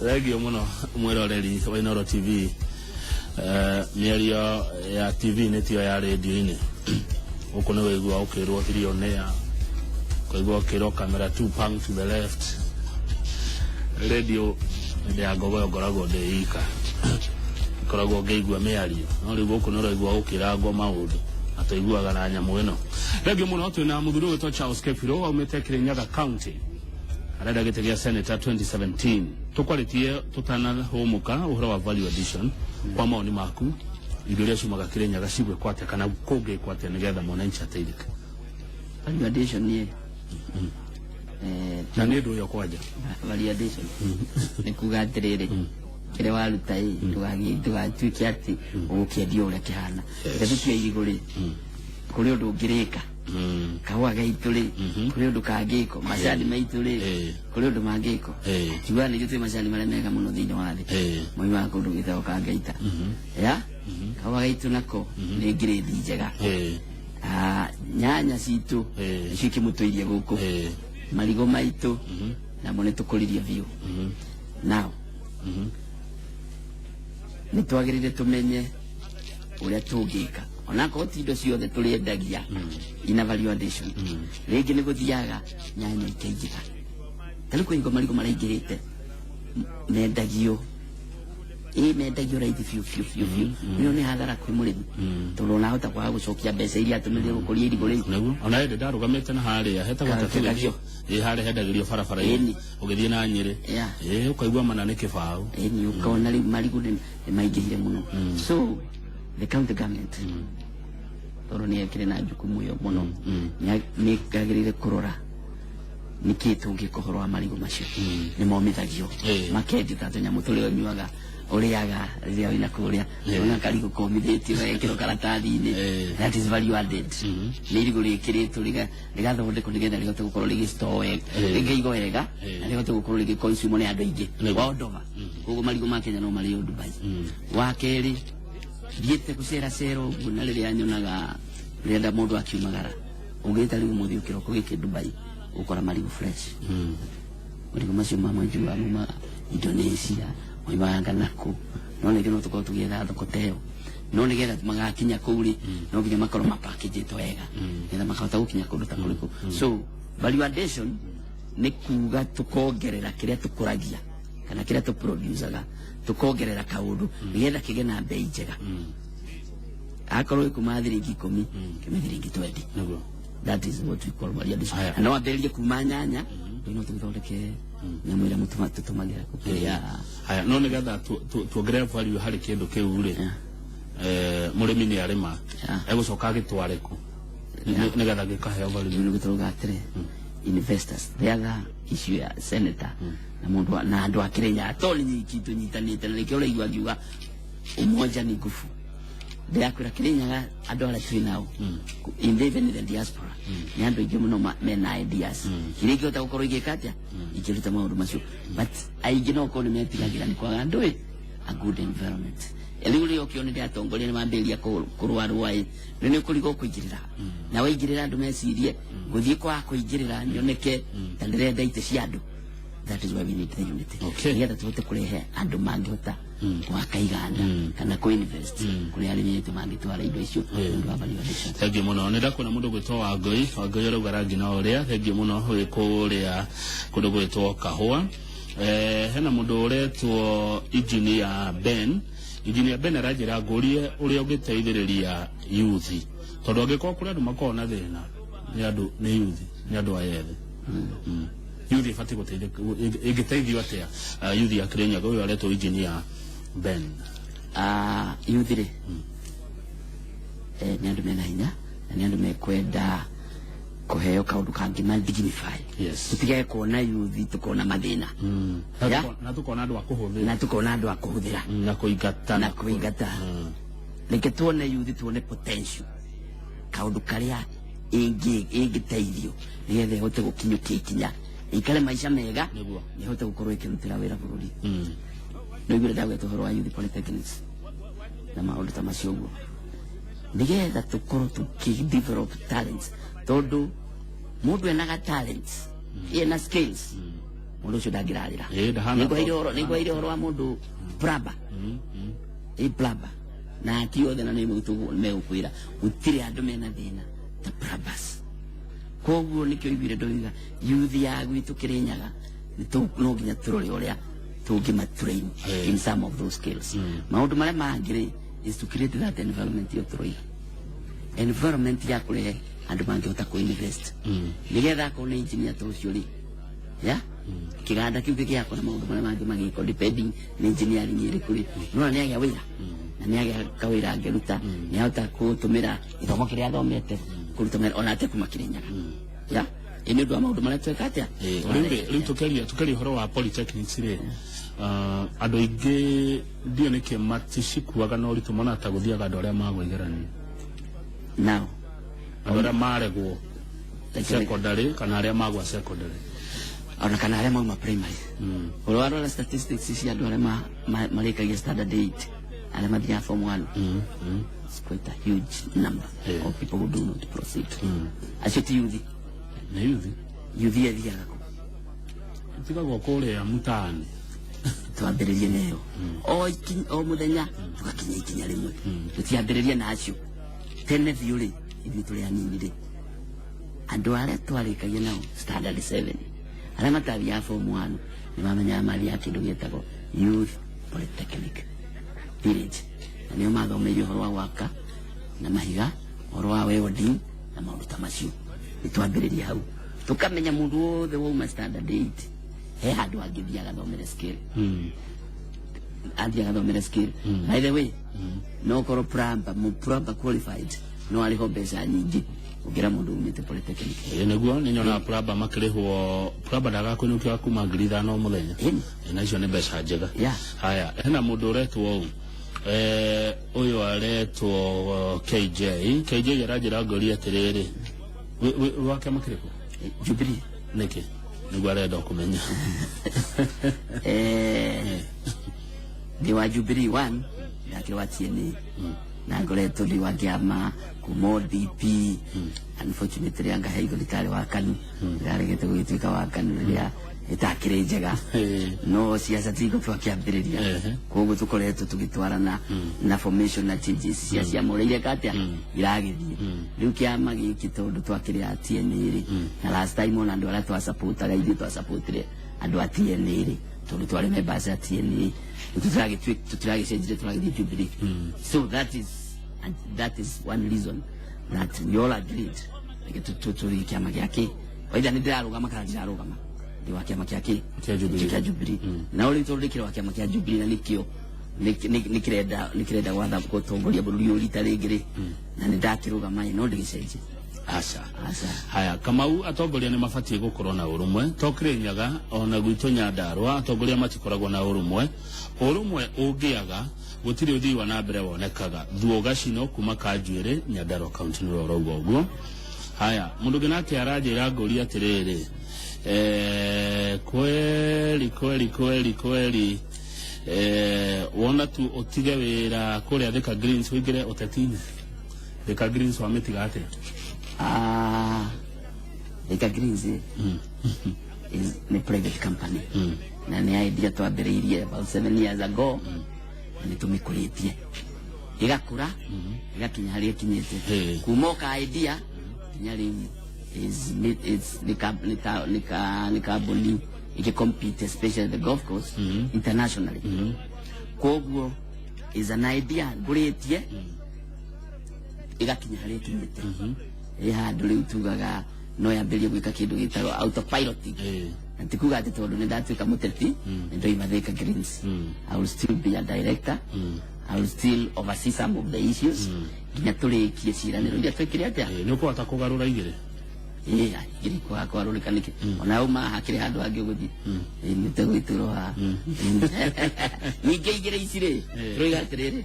Thengio mũno mwĩroreri wa Inooro TV. Mĩario ya TV nĩ tiyo ya rĩndio-inĩ. Gũkũ nĩ wĩigua ũkĩrwo three on air, ũkaigua ũkĩrwo camera two pan to the left. Radio hĩndĩ ya ngogoyo ngoragwo ndĩ ika, ngoragwo ngĩigua mĩario, no rĩu gũkũ nĩ ũraigua gũkĩrangwo maũndũ na tũiguaga na nyamũ ĩno. Thengio mũno. Twĩna mũthuri ũgwĩtwo Charles Kepiro aumĩte Kirinyaga County, arenda gĩtĩ gĩa senator 2017. Tũkwarĩtie tũtanahũmũka ũhoro wa value addition. Kwa mawoni maku, indo iria ciumaga Kirinyaga cigwĩkwo atĩa kana kũngĩkwo atĩa nĩgetha mwananchi ateithĩke? Value addition nĩ Na nĩ ũndũ ũyũ kwanja. Value addition nĩ kuga atĩrĩrĩ, kĩrĩa waruta ĩ ndũgatuĩke atĩ ũgũkĩendia ũrĩa kĩhana. Reke tũtue irigũ rĩ, kũrĩ ũndũ ũngĩrĩka. Kahũa gaitũ rĩ, kũrĩ ũndũ kangĩkwo. Macani maitũ rĩ, kũrĩ ũndũ mangĩkwo. Kiugaga nĩithuĩ twĩ macani marĩa mega mũno thĩinĩ wa thĩ. Moimaga kũndũ gwĩtagwo Kangaita ya kahũa gaitũ, nako nĩ ngirĩndi njega. Ah, nyanya citũ nĩcio ikĩmũtũirie gũkũ. Marigũ maitũ namo nĩ tũkũririe biũ. Now nĩ twagĩrĩire tũmenye ũrĩa tũngĩka, onakorwo ti indo ciothe tũrĩendagia ina value addition. Rĩngĩ nĩ gũthiaga nyanya ikaingĩha, ta rĩu kwĩ hingo marigũ maraingĩhĩte, mendagio ĩ mendagio raithi biũ biũ biũ biũ. Ĩyo nĩ hathara kwĩ mũrĩmi, tondũ ona ahota kwaga gũcokia mbeca iria atũmĩrire gũkũria irigũ rĩu. Nĩguo ona hĩndĩ ndarũgamĩte na harĩa hetagwo Ka- ta kĩgagio. Ĩ harĩa hendagĩrio barabara-inĩ. Ũgĩthiĩ na Nyĩrĩ. Ĩ ũkaigua mana nĩ kĩbaũ. Ĩni ũkona rĩu marigũ nĩ maingĩhire mũno. So the county government, tondũ nĩ ekĩrĩ na jukumu ĩyo mũno, nĩ yagĩrĩire kũrora nĩkĩ tũngĩka ũhoro wa marigũ macio nĩ momithagio, makendio ta tũnyamũ tũrĩa ũnyuaga, ũrĩaga rĩrĩa wĩna kũrĩa. Ona karigũ komithĩtio gagekĩrwo karatathi-inĩ. That is value added. Nĩ irigũ rĩkĩrĩtwo rĩgathondekwo nĩgetha rĩhote gũkorwo rĩgĩstore wega, rĩkĩigwo wega, na rĩhote gũkorwo rĩgĩconsume nĩ andũ aingĩ. Waondova koguo marigũ ma Kenya no marĩo Dubai. Wa kerĩ, thiĩte gũceracera ũguo, na rĩrĩa nyonaga rĩrĩa mũndũ akiumagara ũgĩta rĩu mũthiĩ kĩroko gĩkĩ Dubai, ũkora marigũ fresh. Marigũ macio mamwe njugaga mauma Indonesia, maumaga nakũ, no ningĩ no tũkorwo tũgĩetha thoko ta ĩyo. No nĩgetha magakinya kũu rĩ, no nginya makorwo mapakĩnjĩtwo wega nĩgetha makahota gũkinya kũndũ ta kũrĩkũ. So value addition nĩ kuga tũkongerera kĩrĩa tũkũragia kana kĩrĩa tũproducaga, tũkongerera kaũndũ nĩgetha kĩgĩe na mbei njega. Akorwo ĩkuma thiringi 10, kĩme thiringi 20. That is what we call value addition. Haya. Na no ambĩrĩrie kuma nyanya, rĩu no tũgĩthondeke nyamũ ĩrĩa tũtũmagĩra kũrĩa. Haya, no nĩgetha tuongerere value harĩ kĩndũ kĩu rĩ, mũrĩmi nĩ arĩma, egũcoka agĩtware kũ nĩgetha gĩkaheo value? Rĩu nĩguo tũrauga atĩrĩ, investors, the other issue ya senator na mũndũ na andũ a Kĩrĩnyaga, to nĩ nyiki tũnyitanĩte, na nĩkĩo ũraigua ngiuga umoja ni nguvu. Ndĩrakwĩra, Kĩrĩnyaga andũ arĩa twĩ nao in the, even in the diaspora, nĩ andũ aingĩ mũno mena ideas iria ingĩhota gũkorwo igĩka atĩa, ikĩruta maũndũ macio, but aingĩ no korwo nĩ metigagĩra nĩ kwaga andũ ĩ a good environment. Rĩu rĩo ũkĩonire atongoria nĩ mambĩrĩria kũrũarũa ĩ, rĩu nĩ ũkũrigwo kũingĩrĩra, na waingĩrĩra andũ mecirie gũthiĩ kwaga kũingĩrĩra nyoneke ta ndĩrenda itĩ cia andũ. That is why we need the unity, nĩgetha tũhote kũrehe andũ mangĩhota gwaka iganda kana kũ-invest kũrĩa arĩmi aitũ mangĩtwara indo icio nĩ ũndũ wa value addition. Thengiũ mũno. Nĩ ndakuona mũndũ gwĩtwo Wangũi. Wangũi arauga rangi no ũrĩa. Thengiũ mũno wĩ kũrĩa kũndũ gwĩtwo Kahũa. Hena mũndũ ũretwo Engineer Ben. Engineer Ben aranjĩra ngũrie ũrĩa ũngĩteithĩrĩria youth, tondũ angĩkorwo kũrĩ andũ makoragwo na thĩna nĩ andũ, nĩ youth, nĩ andũ aya ethĩ. Youth ĩbatiĩ gũteithĩka, ĩngĩteithio atĩa, youth ya Kirinyaga? Ũyũ aretwo Engineer Ben. Ah, youth rĩ, nĩ andũ mena hinya na nĩ andũ mekwenda kũheo kaũndũ kangĩ dignify. Tũtigage kuona youth tukona mathĩna. Na na tukona andũ a kũhũthĩra. Na tukona andũ a kũhũthĩra. Na kũingata. Na kũingata. Reke tuone youth, tuone potential, kaũndũ karĩa ĩngĩteithio nĩgetha ĩhote gũkinyũkia ikinya, ĩikare maica mega, ĩhote gũkorwo ĩkĩrutĩra wĩra bũrũri. No iguire ndagweta ũhoro wa youth polytechnics na maũndũ ta macio ũguo, nĩgetha tũkorwo tũkĩ develop talents, tondũ mũndũ enaga talents, ena skills. Mũndũ ũcio ndangĩrarĩra. Ĩĩ, ndahana. Nĩngwaire ũhoro wa mũndũ plumber, ĩ plumber, na ti othe, na nĩ megũkwĩra gũtirĩ andũ mena thĩna ta plumbers. Koguo nĩkĩo iguire ndoiga youth ya gwitũ Kĩrĩnyaga no nginya tũrore ũrĩa tũngĩmatrain in some of those skills. Maũndũ marĩa mangĩ rĩ is to create that environment ĩyo tũroiga, environment ya kũrehe andũ mangĩhota kũ-invest, nĩgetha akorwo nĩ engineer ta ũcio rĩ, ya kĩganda kĩu gĩgĩakwo na maũndũ marĩa mangĩ magĩkwo depending nĩ engineering ĩrĩkũ rĩ, nona nĩ agĩa wĩra na nĩ agĩa kawĩra angĩruta, nĩ ahota gũtũmĩra gĩthomo kĩrĩa athomete kũruta wĩra ona atekuma Kĩrĩnyaga. Ya ĩ nĩ ũndũ wa maũndũ marĩa tweka atĩa. Rĩu rĩ, rĩu tũkĩaria ũhoro wa polytechnics rĩ, andũ aingĩ ndio nĩkĩ maticikuaga na ũritũ, mona ta gũthiaga andũ arĩa magwa igeranio, Now andũ arĩa maregwo secondary kana arĩa magwa secondary. Ona kana arĩa mauma primary. Ũrĩa warora statistics cia andũ arĩa marĩkagia standard 8, arĩa mathiaga form 1, it's quite a huge number of people who do not proceed. Acio ti youth. Nĩ youth. Youth ethiaga kũ? Tigagwo kũrĩa mtaani. Twambĩrĩrie nayo o mũthenya tũgakinya ikinya rĩmwe. Tũtiambĩrĩrie na acio tene biũ rĩ, ithuĩ tũrĩ anini rĩ, andũ arĩa twarĩkagia nao standard 7, arĩa matathiaga form 1, nĩ mamenyaga mathiaga kĩndũ gĩtagwo youth polytechnic village, na nĩo mathomeire ũhoro wa gwaka na mahiga, ũhoro wa welding na maũndũ ta macio. Nĩ twambĩrĩrie hau, tũkamenya mũndũ wothe wauma standard 8 he handũ angĩthiĩ agathomere skill, athiĩ agathomere skill. By the way, no korwo plumber, mu plumber qualified no arĩho mbeca nyingĩ gũkĩra mũndũ umĩte polytechnic. Ĩ nĩguo nĩ nyonaga plumber makĩrĩhwo, plumber ndagakũinũkia kuma 5,000 mũthenya. Ĩni. Ĩ, na icio nĩ mbeca njega. Haya, hena mũndũ ũretwo ũũ, ũyũ aretwo KJ. KJ aranjĩra ngũrie atĩrĩrĩ, wa kĩama kĩrĩkũ? Jubilee. Nĩkĩ nĩguo arenda kũmenya. Ndĩ wa Jubilee one, ndakĩrĩ wa TNA na ngoretwo ndĩ wa kĩama kuma ODP. Unfortunately anga he igũrũ itarĩ wa KANU, ndĩraregete gũgĩtuĩka wa KANU rĩrĩa ĩtakĩrĩ njega, no siasa tigo twakĩambĩrĩria. Koguo tũkoretwo tũgĩtwarana na formation na changes cia ciama ũrĩa ireka atĩa iragĩthiĩ. Rĩu kĩama gĩkĩ tondũ twakĩrĩ a TNA rĩ, na last time ona andũ arĩa twasupportaga, ithuĩ twasupportire andũ a TNA rĩ, tondũ twarĩ members a TNA, tũtiragĩcenjire, tũragĩthiĩ Jubilee. So that is, and that is one reason that we all agreed reke tũthiĩ kĩama gĩake, either nĩ ndĩrarũgama kana ndirarũgama, ndĩ wa kĩama gĩa kĩ? Kĩa Jubilee. Kĩa Jubilee. Na rĩu tondũ ndĩkĩrĩ wa kĩama kĩa Jubilee na nĩkĩo nĩkĩrenda gwatha gũtongoria bũrũri ũyũ rita rĩngĩ rĩ, na nĩ ndakĩrũgama ĩ, no ndĩgĩcenjie. Aca. Aca. Haya, Kamau, atongoria nĩ mabatiĩ gũkorwo na ũrũmwe, to Kĩrĩnyaga, ona gwitũ Nyandarũa atongoria matikoragwo na ũrũmwe. Ũrũmwe ũngĩaga gũtirĩ ũthii wa na mbere wonekaga. Thuo Gacino kuma Kanjuĩrĩ, Nyandarũa County, nĩwe ũrauga ũguo. Haya, mũndũ ũngĩ nake aranjĩra ngũria atĩrĩrĩ, kweli kweli kweli kweli, wona tu ũtige wĩra kũrĩa Thika Greens ũingĩre ũteti-inĩ? Thika Greens wamĩtiga atĩa? Ah, Thika Greens is nĩ private company na nĩ idea twambĩrĩirie about 7 years ago, na nĩ tũmĩkũrĩtie ĩgakũra ĩgakinya harĩa ĩkinyĩte. Kuma o ka idea nginya rĩu is is nĩ ka nĩ ta nĩ ka nĩ kambuni ĩgĩcompete, especially the golf course, internationally. Koguo is an idea ngũrĩtie ĩgakinya harĩa ĩkinyĩte, ĩ handũ rĩu tugaga no yambĩrĩrie gwĩka kĩndũ gĩtagwo autopiloting. Na ti kuga atĩ tondũ nĩ ndatuĩka mũteti nĩ ndoima Thika Greens. I will still be a director. I will still oversee some of the issues nginya tũrĩkie ciĩranĩro iria twĩkire atĩa. Nĩ ũkũhota kũgarũra igĩrĩ? Ĩ igĩrĩ kwarũrĩka nĩkĩ, ona uma hakĩrĩ handũ hangĩ ũgũthiĩ. Ĩ, nĩ tegũitũrwo haha. Ningĩ igĩrĩ ici rĩ, tũroiga atĩrĩrĩ,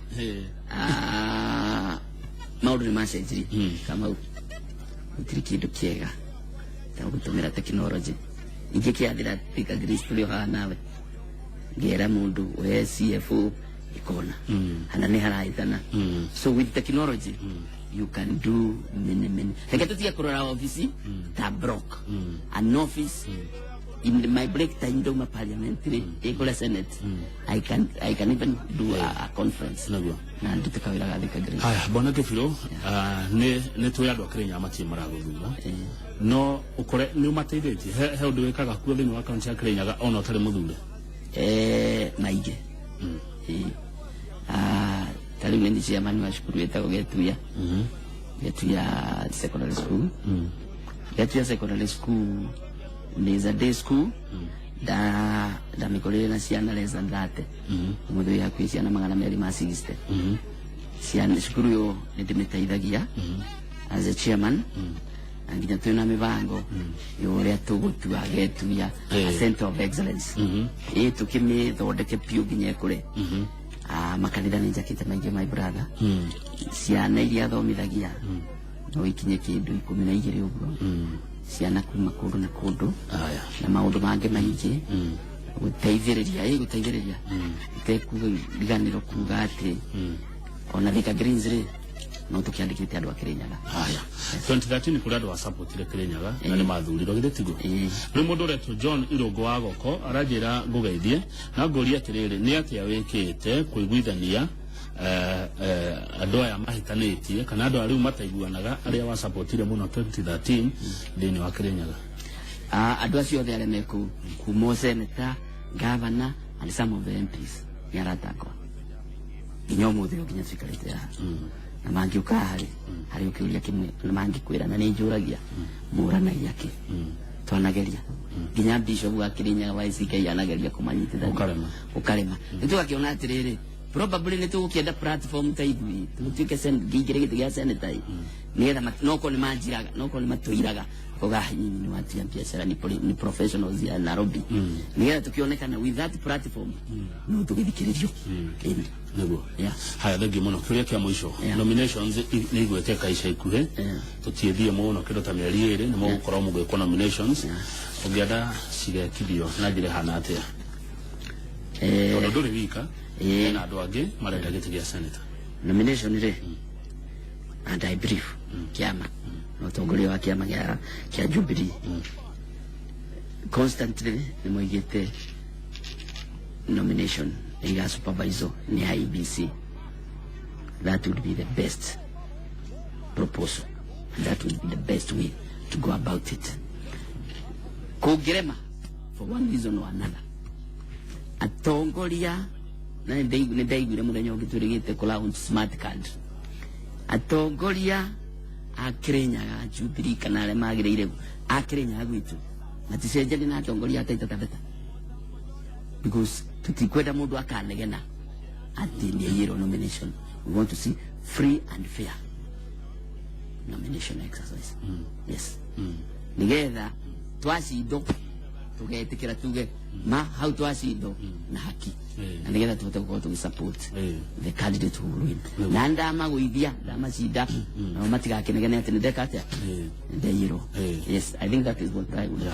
maũndũ nĩ macenjirie. Kamau, gũtirĩ kĩndũ kĩega ta gũtũmĩra tekinoronjĩ. Ingĩkĩathĩra Thika Greens tũrĩ o haha nawe, ngera mũndũ we CFO ĩkona hana nĩ harahĩtana. So with technology you can do many many. Reke tũtige kũrora ofici ta block an office. In my break time ndauma parliament rĩ, ĩkũrĩa Senate, I can even do a conference Naguo. na ndute kawĩra ga Thika Green. Haya, bwana Kĩbirũ, nĩ tũĩ andũ a Kĩrĩnyaga matirĩ maragũthura, no ũkore nĩ ũmateithĩtie. He ũndũ wĩkaga kuo thĩinĩ wa kaunti ya Kĩrĩnyaga ona ũtarĩ mũthure? Maingĩ. Ta rĩu nĩ chairman wa cukuru ĩtagwo Getuya, Getuya Secondary School. Getuya Secondary School nĩ a day school. Ndamĩkorire na ciana less than 30, ũmũthĩ wĩ hakuhĩ ciana 260. Ciana cukuru ĩyo nĩ ndĩmĩteithagia as a chairman, na nginya twĩna mĩbango ya ũrĩa tũgũtua Getuya a center of excellence, ĩ tũkĩmĩthondeke biũ nginya ĩkũre. Makanitha nĩ njakĩte maingĩ, my brother. Ciana iria athomithagia no ikinye kĩndũ 12 ũguo, ciana kuma kũndũ na kũndũ. Haya. Na maũndũ mangĩ maingĩ gũteithĩrĩria, ĩ gũteithĩrĩria itekuriganĩrwo kuga atĩ ona Thika Greens rĩ, no tũkĩandĩkĩte andũ a Kĩrĩnyaga. Haya, 2013 kũrĩ andũ wasapotire Kĩrĩnyaga na nĩ mathurirwo, githĩ tiguo? Ĩĩ. Rĩu mũndũ ũretwo John Irũngũ wa Goko aranjĩra ngũgeithie na ngũrie atĩrĩrĩ, nĩ atĩa wĩkĩte kũiguithania andũ aya mahĩtanĩtie kana andũ aya rĩu mataiguanaga, arĩa wasapotire mũno 2013 thĩinĩ wa Kĩrĩnyaga? Andũ acio othe arĩa mekũu, kuma o senator, governor and some of the MPs, nĩ arata akwa nginya ũmũthĩ ũyũ, nginya tũikarĩte haha. Na mangĩũka haha rĩ, harĩ ũkĩũria kĩmwe na mangĩkwĩra, na nĩ njũragia mũranagia kĩ. Twanageria nginya bishop wa Kĩrĩnyaga wa ICK anageria kũmanyitithania. Ũkarema. Ũkarema. Nĩ tũgakĩona atĩrĩrĩ, probably nĩ tũgũkĩenda platform ta ithuĩ tũtuĩke ngĩingĩre gĩtĩ gĩa senator ĩ, nĩgetha nokorwo nĩ manjiraga, nokorwo nĩ matũiraga koga nyinyi nĩ watu ya biashara, ni professionals ya Nairobi, nĩgetha tũkĩonekana with that platform no tũgĩthikĩrĩrio. Ĩni. Nĩguo. Yeah. Haya, thengiũ mũno. Kĩũria kĩa mũico. Nominations nĩ igwĩtĩka ica ikuhĩ. Tũtiĩthiĩ mũno, kĩndũ ta mĩeri 2 nĩ mũgũkorwo mũgĩkwo nominations. Ũngĩenda cigekithio na njĩra ĩhana atĩa, tondũ ndũrĩ wika, hena andũ angĩ marenda gĩtĩ gĩa senator? Nomination rĩ, and I believe kĩama na ũtongoria wa kĩama kĩa Jubilee constantly nĩ moigĩte nomination ĩga supervisor nĩ IEBC. That would be the best proposal and that would be the best way to go about it. Kũngĩrema for one reason or another, atongoria, na nĩ ndaiguire mũthenya ũngĩ twĩrĩgĩte kũ launch smart card, atongoria a Kĩrĩnyaga Jubilee kana arĩa magĩrĩire a Kĩrĩnyaga gwitũ maticenjanie na atongoria a Taita Taveta, because tutikwenda mũndũ akanegena atĩ nĩ aiyĩrwo nomination. We want to see free and fair nomination exercise, yes, nigetha twacindwo tugetĩkĩra tuge ma hau twacindwo na haki, na nigetha tũhote gũkorwo tũgĩ support the candidate who will win. Na ndamagũithia, ndamacinda, nao matigakĩnegene atĩ nĩndeka atĩa, ndeirwo. Yes, I think that is what I would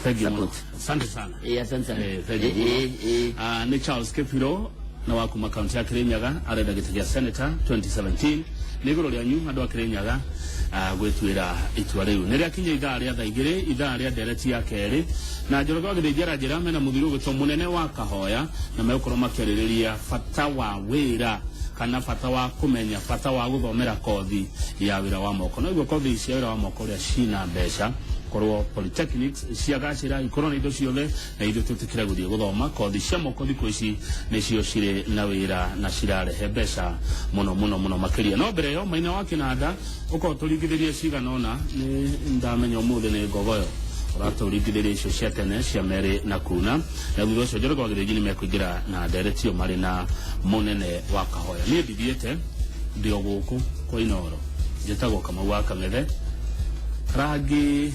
Thank you mũno. support. Asante sana. Asante sana. Thank you mũno. Nĩ Charles Kĩbirũ na wa kuma kaunti ya Kĩrĩnyaga, arenda gĩtĩ gĩa senator 2017. Nĩ igũrũ rĩanyu andũ a Kĩrĩnyaga gwĩtuĩra itua rĩu. Nĩ rĩakinya ithaa rĩa thaa 2, ithaa rĩa ndereti ya kerĩ na Njoroge wa Gĩthĩnji njĩra mena mũthuri ũgwĩtwo mũnene wa Kahoya, na megũkorwo makĩarĩrĩria bata wa wĩra kana bata wa kũmenya bata wa gũthomera kothi ya wĩra wa moko. No iguo kothi cia wĩra wa moko ũrĩa cina mbeca, korwo polytechnics ciagacĩra, ikorwo na indo ciothe, na ithuĩ twĩtĩkĩre gũthiĩ gũthoma kothi cia moko. Thikũ ici nĩcio cirĩ na wĩra na cirarehe mbeca mũno mũno mũno makĩria. No mbere ĩyo, Maina wa Kĩnanda, ũkorwo tũringithĩrie cigana ũna. Nĩ ndamenya ũmũthĩ nĩ ngogoyo ũratũringithĩria icio cia tene cia merĩ na kuna, na thutha ũcio Njoroge wa Gĩthĩnji nĩ mekũingĩra na ndereti ĩyo marĩ na mũnene wa Kahoya. Niĩ ndithiĩte, ndĩ o gũkũ kwa Inoro. Njĩtagwo Kamau wa Kang'ethe. Rangi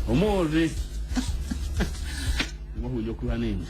ũmũthĩ mũhunyũku hanini.